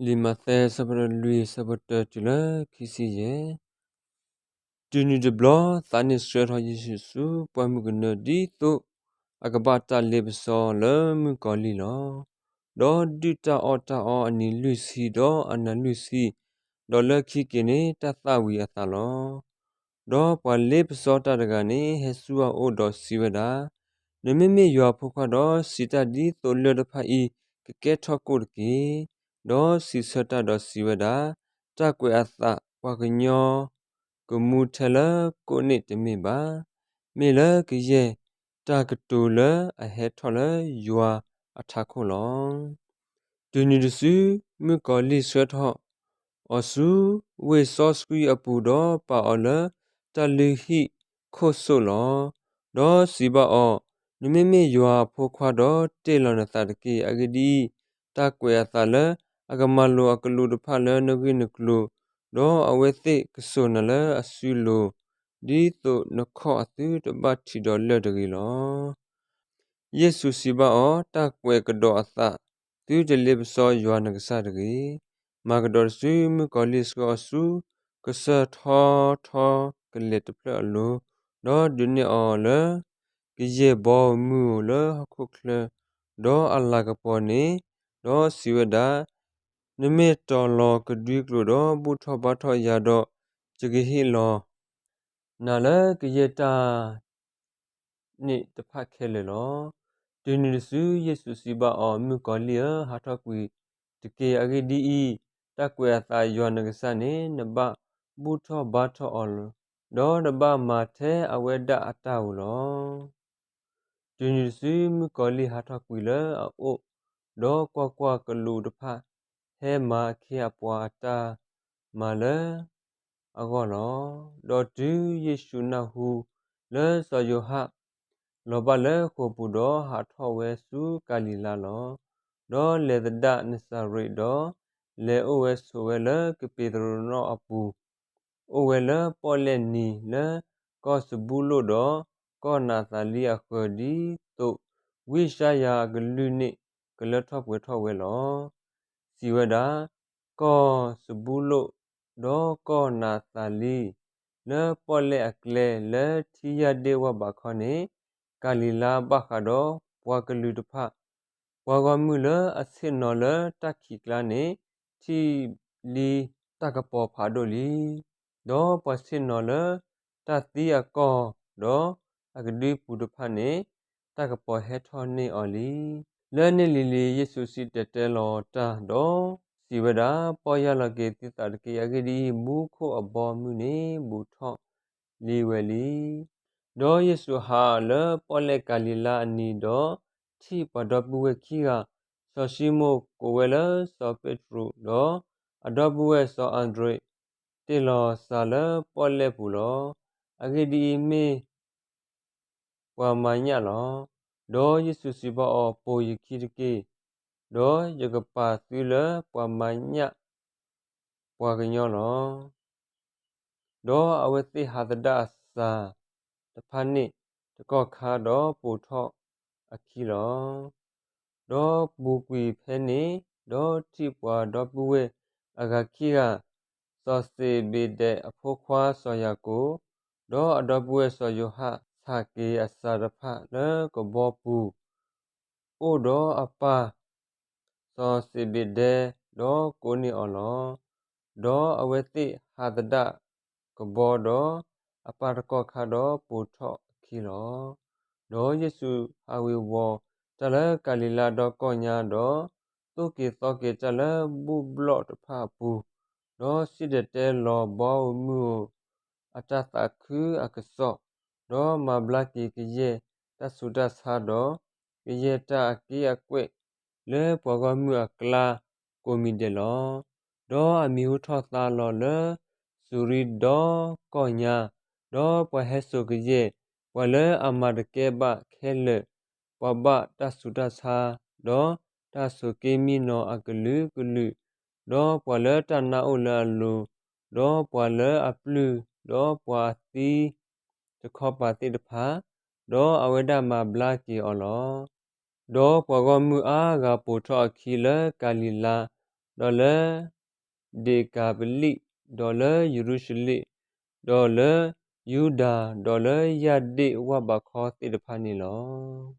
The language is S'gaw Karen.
လံာ်မးသဲ ဆၢဒိၣ်လွံၢ် ဆၢဖိတၢ တုၤလၢခံဆံယဲၢ်. တုၤနုၤတဘျီ သးန့ၣ်ဆှၢထီၣ်ယ့ၣ်ၡူးဆူပှၢ်မုၢ်ကနၢ ဒ်သိးအကဘၣ်တၢ်လ့ပစီလၢမုၣ်ကီၤလံၢ်လီၤ. ဒီးဒုၣ်တၢ်အီၣ်တၢ်အီအနံၤလွံၢ်ဆံ ဒီးအနၤလွံၢ်ဆံ, ဒီးလၢခံက့ၤန့ၣ် တၢ်သၣ်ဝံၤအသးလီၤ. ဒီးပှၤလ့ပစီတၢ်တဂၤန့ၣ် ဟဲဆူအအိၣ်ဒီးစံးဝဲဒၣ်, နမ့မ့ၢ်ယွၤအဖိခွါဒီး စံးတၢ်ဒ်သိးလၢၢ်တဖၣ်အံၤကကဲထီၣ်ကိၣ်တက့ၢ်. ဒီးစံးဆၢတၢ်ဒီးစံးဝဲဒၣ်, တၢ်ကွဲးအသးပှၤကညီကမူထဲလၢကိၣ်န့ၣ်တမ့ၢ်ဘၣ်. မ့ၢ်လၢကယဲၢ်တၢ်ကတိၤလၢအဟဲထီၣ်လၢယွၤအထးခိၣ်လီၤ. တုၤနုၤတစု မုၣ်ကီၤလံၢ်ဆှၢထီၣ်အီၤဆူ ဝ့ၢ်စီဆှံအပူၤ ဒီးပာ်အီၤလၢတၢ်လုၢ်ဟံၣ်ခိၣ်စိၣ်လီၤ. ဒီးစံးဘၣ်အီၤ, နမ့မ့ၢ်ယွၤအဖိခွါဒီး တ့ၢ်လီၤနသးတက့ၢ်. အဂ့ၢ်ဒ်အံၤ, တၢ်ကွဲးအသးလၢအကမၤလိာ်အကလူးတဖၣ်လၢနဂ့ၢ်နကျိၤ, ဒီးအဝဲသ့ၣ်ကစိာ်နၤလၢအစုလိၤ, ဒ်သိးနခီၣ်အသုတဘၣ်ထံးဒီးလၢၢ်တဂ့ၤလီၤ. ယ့ၣ်ၡူးစံးဘၣ်အီၤ, တၢ်ကွဲးကဒီးအသး, သုတလ့ပစီယွၤနကစၢ်တဂ့ၤ. မၤကဒီးတစု မုၣ်ကီၤလံၢ်ဆှၢအီၤဆူ ကစၢၢ်ထီထီကလဲာ်တဖျၢၣ်အလိၤ, ဒီးဒုးနဲၣ်အီၤလၢ ကယဲၢ်ဘီမုၢ်ဧိၤလၢဟီၣ်ခိၣ်ချၢ, ဒီးအလၤကပီၤန့ၣ်, ဒီးစံးဝဲဒၣ်, နမ့ၢ်တီၤလီၤကဒွံကျိာ်ဒီးဘူၣ်ထီၣ်ဘါထီၣ်ယၤဒီး, ယကဟ့ၣ်လီၤ နၤလၢကယဲၢ်တၢ် န့ၣ်တဖၣ်ခဲလၢာ်လီၤ. တုၤနုၤတစု ယ့ၣ်ၡူးစံးဘၣ်အီၤ, မုၣ်ကီၤလံၢ်ဧၢ, ဟးထီၣ်ကွံာ်တက့ၢ်. အဂ့ၢ်ဒ်အံၤ, တၢ်ကွဲးအသးယွၤနကစၢ်န့ၣ် နဘၣ်ဘူၣ်ထီၣ်ဘါထီၣ်အီၤ, ဒီးနဘၣ်မၤထဲအဝဲဒၣ်အတၢ်ဧိၤလီၤ. တုၤနုၤတစု မုၣ်ကီၤလံၢ်ဟးထီၣ်ကွံာ်လၢအအိၣ်, ဒီးကွၢ်ကွၢ်, ကလူးတဖၣ်ဟဲမၤအခ့အပှၤအတၢ်မၤလၢအဂီၢ်လီၤ. ဒီးတုၤယ့ၣ်ၡူးနၢ်ဟူလၢစီၤယိၤဟၣ် လီၤဘၣ်လၢဃိာ်ပူၤဒီး ဟးထီၣ်ဝဲဆူကၤလံၤလါလီၤ. ဒီးလဲၤသဒၣ်နစၤရ့း, ဒီးလဲၤအိၣ်ဝဲဆိးဝဲလၢကပ့းတရူးနီၣ်အပူၤ, အိၣ်ဝဲလၢပီၣ်လဲၣ်နံၤလၢကီၢ်စဘူလိၣ်ဒီးကီၢ်နးသးလံအဃၢၤ, ဒ်သိးဝံယၡါယၤအကလုၢ်န့ၣ်ကလၢထီၣ်ပှဲၤထီၣ်ဝဲလီၤ. စံးဝဲဒၣ်, ကီၢ်စဘူလိၣ်, ဒီးကီၢ်နးသးလံ, လၢပီၣ်လဲၣ်အကျဲ, လၢထံယၢ်ဒ့ၣ်ဝၢ်ဘးခီန့ၣ်, ကၤလံၤလါဘၣ်ဃးဒီးပှၤကလုာ်တဖၣ်, ပှၤဂီၢ်မုၢ်လၢအဆ့ၣ်နီၤလၢတၢ်ခံးကျါန့ၣ် ထံၣ်လံတၢ်ကပီၤဖးဒိၣ်လံ. ဒီးပှၤဆ့ၣ်နီၤလၢတၢ်သံအကီၢ်, ဒီးအကဒုပူၤတဖၣ်န့ၣ်, တၢ်ကပီၤဟဲထီၣ်န့ၢ်အီၤလံ. လၢန့ၣ်လံၤလံၤ ယ့ၣ်ၡူးစံၣ်တဲၤတဲလီၤတၢ်ဒီးစံးဝဲဒၣ်, ပီၢ်ယၢ်လီၤက့ၤသုသးတက့ၢ်. အဂ့ၢ်ဒ်အံၤ, မူခိၣ်အဘီအမုၢ်န့ၣ်ဘူးထီၣ်လံဝဲလံ. ဒီးယ့ၣ်ၡူးဟးလၢပီၣ်လဲၣ်ကၤလံၤလါအနံၤဒီး, ထံၣ်ပှၤဒီပုၢ်ဝဲၢ်ခံဂၤ, စီၤၡံမိၣ်ကိးဝဲလၢစီၤပ့းတရူး, ဒီးအဒီပုၢ်ဝဲၢ်စီၤအၤဒြ့း, တ့ၢ်လီၤစၤလၢပီၣ်လဲၣ်ပူၤလီၤ. အဂ့ၢ်ဒ်အံၤ, မ့ၢ်ပှၤမၤညၣ်လီၤ. ဒီးယ့ၣ်ၡူးစံးဘၣ်အီၤ, ပိာ်ယခံတက့ၢ်, ဒီးယကပာ်သုလၢပှၤမၤညၣ်ပှၤကညီလီၤ. ဒီးအဝဲသ့ၣ်ဟးသဒၣ်အစၤတဖၣ်န့ၣ်တကီၢ်ခါ, ဒီးပိာ်ထီၣ်အခံလီၤ. ဒီးပူၤကွံာ်ဖဲန့ၣ်, ဒီးထံၣ်ပှၤဒီပုၢ်ဝဲၢ်အဂၤခံဂၤ, စီၤစ့ဘ့ဒဲးအဖိခွါစီၤယၤကိာ်, ဒီးအဒီပုၢ်ဝဲၢ်စီၤယိၤဟၣ်, ဆးက့ၤအစၤတဖၣ်လၢကဘီပူၤ, အိၣ်ဒီးအပၢ်စီၤစ့ဘ့ဒဲး, ဒီးကိးန့ၢ်အီၤလီၤ. ဒီးအဝဲသ့ၣ်ဟးသဒၣ်ကဘီဒီးအပၢ်တကီၢ်ခါ, ဒီးပိာ်ထီၣ်အခံလီၤ. ဒီးယ့ၣ်ၡူးဟးဝ့ၤဝီၤတၢ်လၢကၤလံၤလါဒီကီၢ်ညါ, ဒီးသိၣ်က့ၤသီက့ၤတၢ်လၢဘူၣ်ဘျီၣ်တဖၣ်အပူၤ, ဒီးစံၣ်တဲၤတဲလီၤဘီအမုၢ်ဧိၤအတၢ်သးခုအကစီၣ်, ဒီးမၤဘျါက့ၤကယဲၢ်တၢ်ဆူးတၢ်ဆါ, ဒီးကယဲၢ်တၢ်အက့ၢ်အကွဲၢ် လၢပှၤဂီၢ်မုၢ်အကျါကိးမံၤဒဲးလီၤ. ဒီးအမံၤဟူထီၣ်သါလီၤလၢစူၤရံဒီကီၢ်ညါ, ဒီးပှၤဟဲစိာ်ကယဲၢ်ပှၤလၢအမၤတကဲဘၣ်ခဲလၢာ်, ပှၤဘၣ်တၢ်ဆူးတၢ်ဆါ, ဒီးတၢ်ဆိးက့မံနီၤအကလုာ်ကလုာ်, ဒီးပှၤလၢတၢ်နါအိၣ်လၢအလိၤ, ဒီးပှၤလၢအပျုၢ်, ဒီးပှၤအသံတခီပၤသ့ၣ်တဖၣ်, ဒီးအဝဲဒၣ်မၤဘျါက့ၤအီၤလီၤ. ဒီးပှၤဂီၢ်မုၢ်အါဂၤပိာ်ထီၣ်အခံလၢကၤလံၤလါ, ဒီးလၢဒ့ကၤပလံၣ်, ဒီးလၢယရူၤၡလ့ၣ်, ဒီးလၢယူဒၤ, ဒီးလၢယၢ်ဒ့ၣ်ဝၢ်ဘးခီသ့ၣ်တဖၣ်န့ၣ်လီၤ.